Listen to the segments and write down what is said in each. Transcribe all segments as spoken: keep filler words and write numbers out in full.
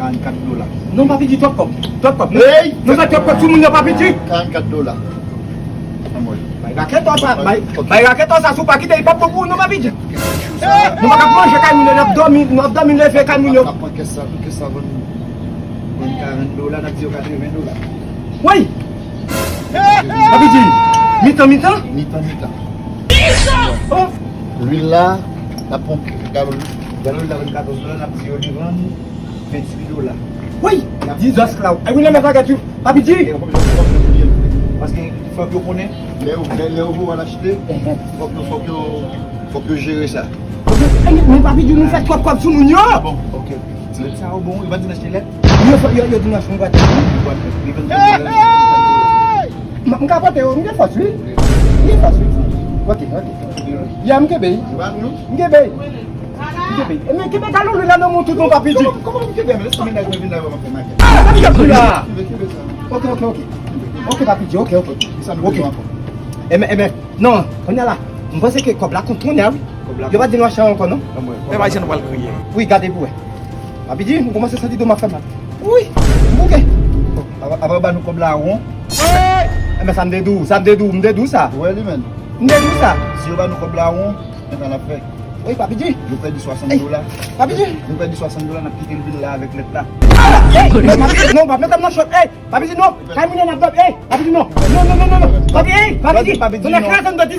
Karannkat dola. Non, Papi G, twòp kòb. Twòp kòb. Hey! Nou fè twòp kòb sou moun yo, Papi G. Karannkat dola. Anmwey. Bay raketò sa, bay, bay raketò sa, si w pa kite li p ap bon pou ou non, Papi G. Nou pa ka manje kay moun yo, n ap dòmi, n ap dòmi leve kay moun yo. N ap pran kès sa, tout kès sa vann, vann karant dola, n ap di yo katreven dola. Woy! Papi G, mitan, mitan? Mitan, mitan. Oh! Lwil la, n ap pran galon, galon lwil la vann katòz dola, n ap di yo li vann venntuit dola. Wi! Dizòs la. E wi, nan men bagay tou. Papi G! Paske fòk yo konnen, lè yo, lè, lè yo voye al achte, fòk yo, fòk yo, fòk yo jere sa. Men, men Papi G, nou fè twòp kòb sou moun yo! Bon, ok. Ti lèt sa yo bon, yo pa di n achte lèt? Yo, yo, yo di n achte yon bwat. Yon bwat lèt. Li vann trant dola. M, m ka pote yo, m gen fòs, wi. M gen fòs, wi. Ok, ok. Ya, m kenbe. M kenbe. M kenbe. E men kenbe galon lwil la nan men w tou non, Papi G. Kòman, kòman m kenbe? Lè sa mennaj mwen vin la, yo va fè makèt. Ah, Papi G ap tou la. Kenbe, kenbe sa. Ok, ok, ok. Ok, Papi G, ok, ok. Sa nou bezwen ankò? E men, e men, non, kounye a la, m panse ke kòb la kont kounye a, wi. Kòb la kont. Yo pa di nou achte ankò, non? Anmwey, kòb la kont. Wi, gade pou wè. Papi G, m kòmanse santi do m ap fè mal. Wi, m bouke. Apa, apa yo ba nou kòb la won? E men sa m te di w, sa m te di w, m te di w sa. Ou wè li menm? M te di w sa. Si yo ba nou kòb la won, men sa n ap fè? Wi, Papi G. Nou pèdi swasant dola. Papi G. Nou pèdi swasant dola, n ap kite lwil la avèk lèt la. Ey, non, Papi G, non, pa met m nan chòt. Ey, Papi G, non. Kay moun yo n ap dòmi. Ey, Papi G, non. Non, non, non, non, non. Papi, ey, Papi G. Papi G, non. Papi G,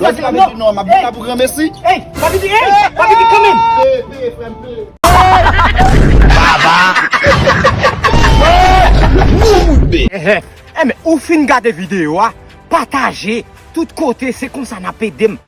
non, m ap vin la pou ranmesi. Ey, Papi G, ey, Papi G, kanmenm. Peye, peye, frè m, peye. Baba. Ehè. Enben, ou fin gade videyo a, pataje tout kote, se konsa n ap ede m.